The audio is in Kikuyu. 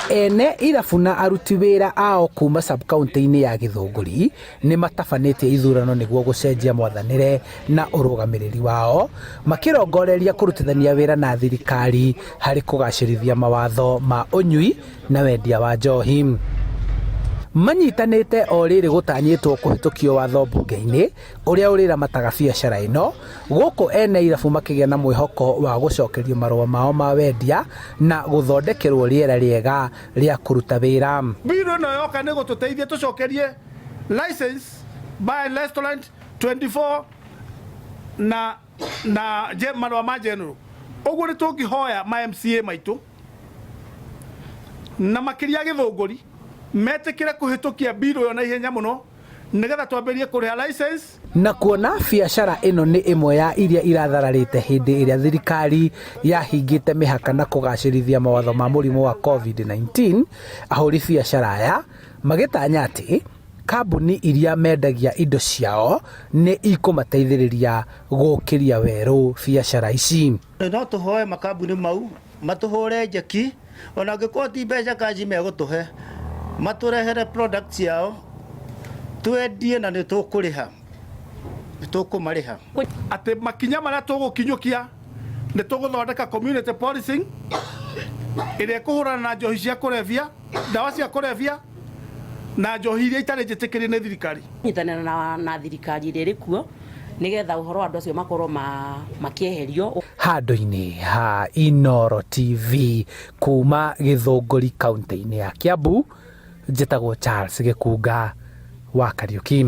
Ene irabu na aruti wĩra ao kuma sub-county-inĩ ya Gĩthũngũri nĩ matabanĩtie ithurano nĩguo gũcenjia mwathanĩre na ũrũgamĩrĩri wao, makĩrongoreria kũrutithania wĩra na thirikari harĩ kũgacĩrithia mawatho ma ũnyui na wendia wa njohi. Manyitanĩte o rĩrĩ gũtanyĩtwo kũhĩtũkio watho mbunge-inĩ ũrĩa ũrĩramataga biacara ĩno, gũkũ ene irabu makĩgĩa na mwĩhoko wa gũcokerio marũa mao ma wendia na gũthondekerwo rĩera rĩega rĩa kũruta wĩra. Bill ĩno yoka nĩ gũtũteithia tũcokerie license bar and restaurant 24 na na je, marũa ma general. Ũguo nĩ tũngĩhoya ma MCA maitũ na makĩria Gĩthũngũri metĩkĩre kũhĩtũkia bill ĩyo na ihenya mũno nĩgetha twambĩrĩrie kũrĩha license. Na kuona biacara ĩno nĩ ĩmwe ya iria irathararĩte hĩndĩ ĩrĩa thirikari yahingĩte mĩhaka na kũgacĩrithia mawatho ma mũrimũ wa COVID-19, ahũri biacara aya magĩtanya atĩ kambuni iria mendagia indo ciao nĩ ikũmateithĩrĩria gũkĩria werũ biacara ici. No tũhoe makambuni mau matũhũre njeki, ona angĩkorwo ti mbeca kanji megũtũhe, matũrehere product ciao twendie na nĩ tũkũrĩha, nĩ tũkũmarĩha. Atĩ makinya marĩa tũgũkinyũkia nĩ tũgũthondeka community policing ĩrĩa ĩkũhũrana na njohi cia kũrebia, ndawa cia kũrebia na njohi iria itarĩ njĩtĩkĩrie nĩ thirikari. Nyitanĩra na thirikari ĩrĩa ĩrĩ kuo nĩgetha ũhoro wa andũ acio makorwo makĩeherio. Handũ-inĩ ha Inooro TV kuma Gĩthũngũri kaunti-inĩ ya Kiambu, njĩtagwo Charles Gĩkunga wa Kariuki.